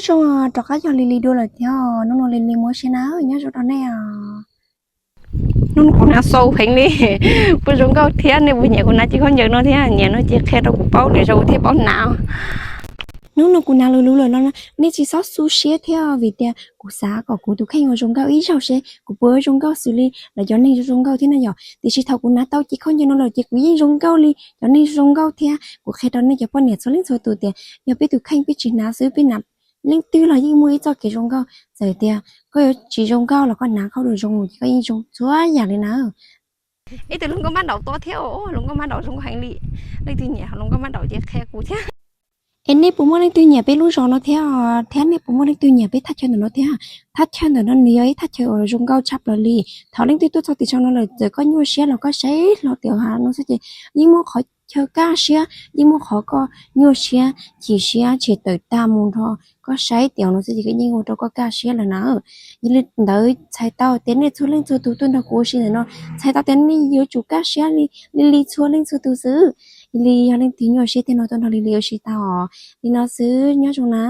Zoo, rov qab yog Lis Lis dua lawm thiab, hnub no Lis Lis muab siab na, nyob zoo rau nej os. Hnub no kuv hnav xau heev li, puas zoo nkauj thiab? Nej puas nyiam kuv hnav cov khaub ncaws no thiab? Nyiam no ces qhia rau kuv paub lwm zaus kuv thiaj paub hnav. Hnub no kuv hnav luv luv lawm no, nej tsis txhob xu siab thiab, vim tias kuv xav kom kuv tus kheej ua zoo nkauj ib zaug seb kuv puas zoo nkauj xws li lawv cov neeg zoo nkauj thiab na yom. Tiam sis thaum kuv hnav tau cov khaub ncaws no lawm ces kuv yeej zoo nkauj li cov neeg zoo nkauj thiab. Kuv qhia rau nej cov poj niam txhua leej txhua tus tias yog peb tus kheej peb tsis hnav xwb, peb hnav leej twg los yeej muaj ib txoj kev zoo nkauj. Txawm tias koj yuav tsis zoo nkauj los koj hnav khaub ncaws zoo ces koj yeej zoo txhua yam li na. Ib tug hluas nkauj mab daum tuaj thiab, hluas nkauj mab daum zoo nkauj heev li. Leej twg nyiam hluas nkauj mab daum ces qhia kuv thiab. Es nej puas muaj leej twg nyiam peb lub zos no thiab? Thiab nej puas muaj leej twg nyiam peb thaj chaw ntawm no thiab? Thaj chaw ntawm no nws yog ib thaj chaw uas zoo nkauj tshaj plaws li. Thaum leej twg tuaj txog tim zos no lawm, txawm koj nyuaj siab los koj saib hlo tim hav no xwb ces yeej muaj qhov chaw kaj siab, yeej muaj qhov koj nyuaj siab chim siab tshem tawm tag mus nrho. Koj saib tim no xwb ces yeej ua rau koj kaj siab lawm na. Yog li ntawd txhais tau tias nej txhua leej txhua tus tuaj nrog kuv ua si ntawm no, txhais tau tias nej yuav tsum kaj siab li li txhua leej txhua tus xwb. Yog li yog leej twg nyuaj siab tiag no tuaj nrog Lis Lis ua si tau os. Li no xwb, nyob zoo na.